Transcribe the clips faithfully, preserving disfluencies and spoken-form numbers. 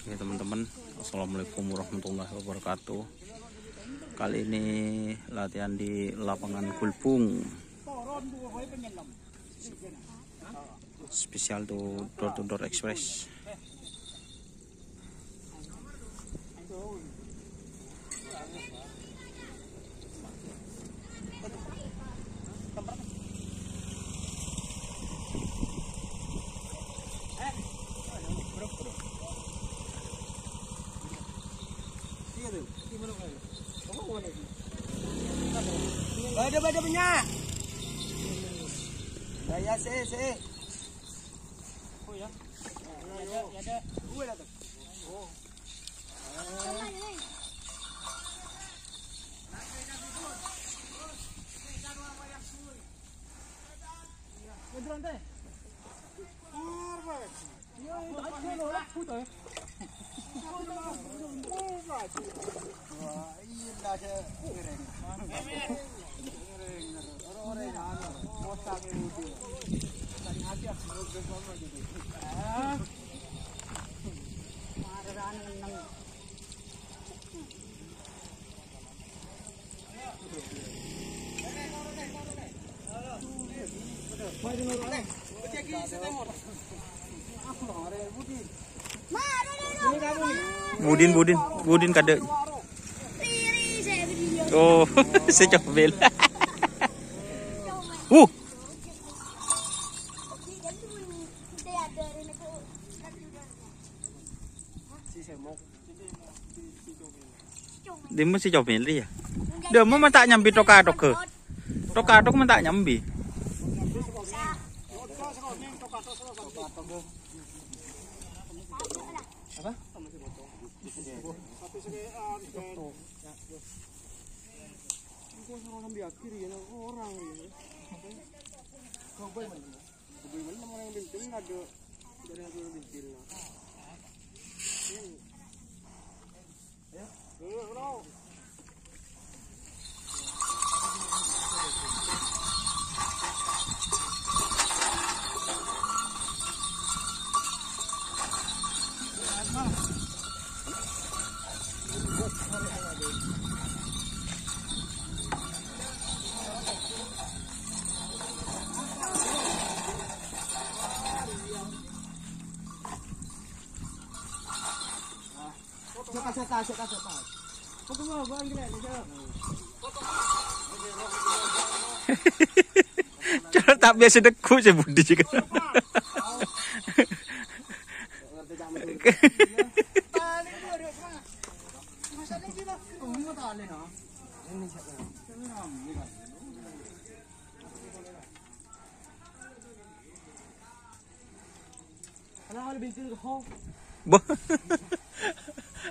Oke, teman-teman, assalamualaikum warahmatullahi wabarakatuh. Kali ini latihan di lapangan Gulbung. Spesial to door to door express. Bâdâ, bâdâ bânnya'. Ya, ya, sè, sè. Oh, ya. Ya, ada, ya, ada. Dua lah tu. Oh. Budin, Budin, Budin kadâ'. Oh, sè comel. Uh. Dimma sè comel rèya? Dimma ma' ta' nyambi tok-katok. Tok-katok ma' ta' nyambi. Apa? Cara ta' biyasa dhegghu' sè Budi jiyâ. Boh.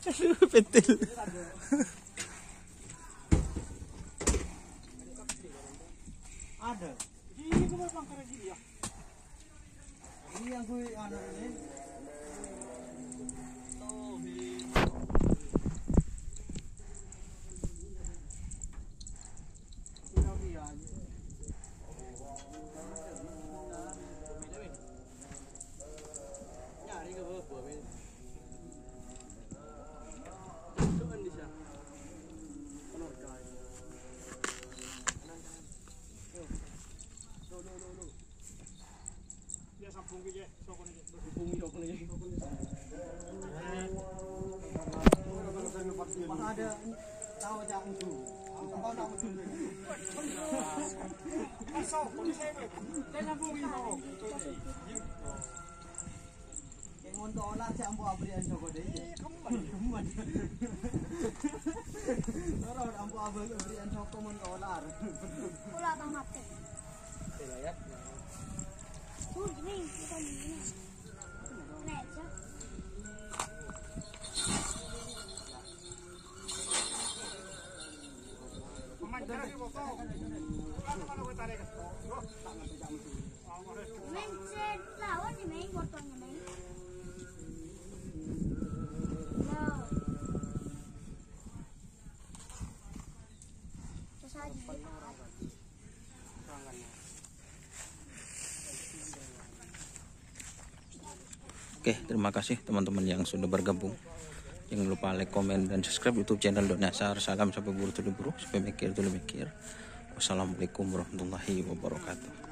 Aduh, pentil. Ada. Ini yang gue anu ini. Mon tola cak ampo abri'an soko deh. Kemman. Kemman. Ora ampo abri'an soko mon tola. Pola tamat. Sila ya. Tuh, ini, bukan ini. Nek, Cak. Main set lawan nih, main fotonya, main. Wow. Terus aja. Oke, terima kasih teman-teman yang sudah bergabung. Jangan lupa like, komen, dan subscribe YouTube channel Dok Nasar. Salam sampai buru dulu buru, sampai mikir dulu mikir. Wassalamualaikum warahmatullahi wabarakatuh.